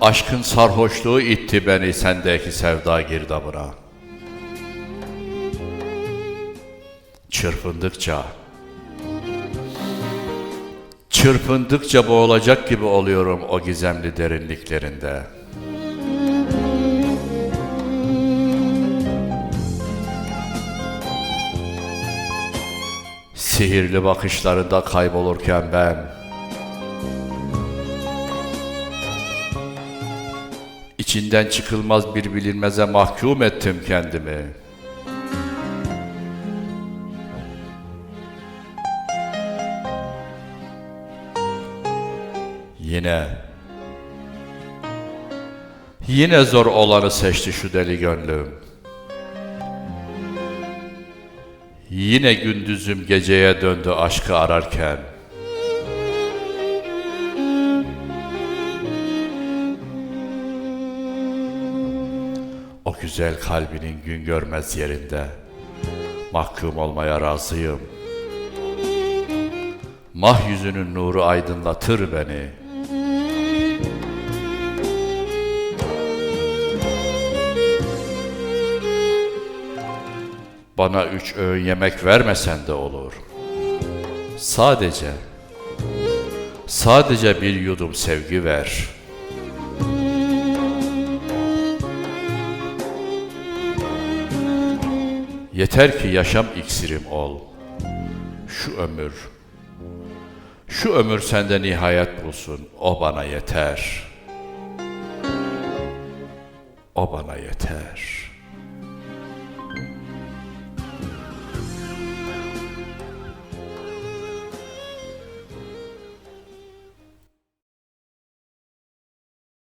Aşkın sarhoşluğu itti beni sendeki sevda girdabına. Çırpındıkça, çırpındıkça boğulacak gibi oluyorum o gizemli derinliklerinde. Sihirli bakışlarında kaybolurken ben İçinden çıkılmaz bir bilinmeze mahkum ettim kendimi. Yine Yine zor olanı seçti şu deli gönlüm. Yine gündüzüm geceye döndü aşkı ararken. O güzel kalbinin gün görmez yerinde mahkum olmaya razıyım. Mah yüzünün nuru aydınlatır beni. Bana üç öğün yemek vermesen de olur. Sadece, sadece bir yudum sevgi ver. Yeter ki yaşam iksirim ol. Şu ömür, şu ömür sende nihayet bulsun. O bana yeter. O bana yeter.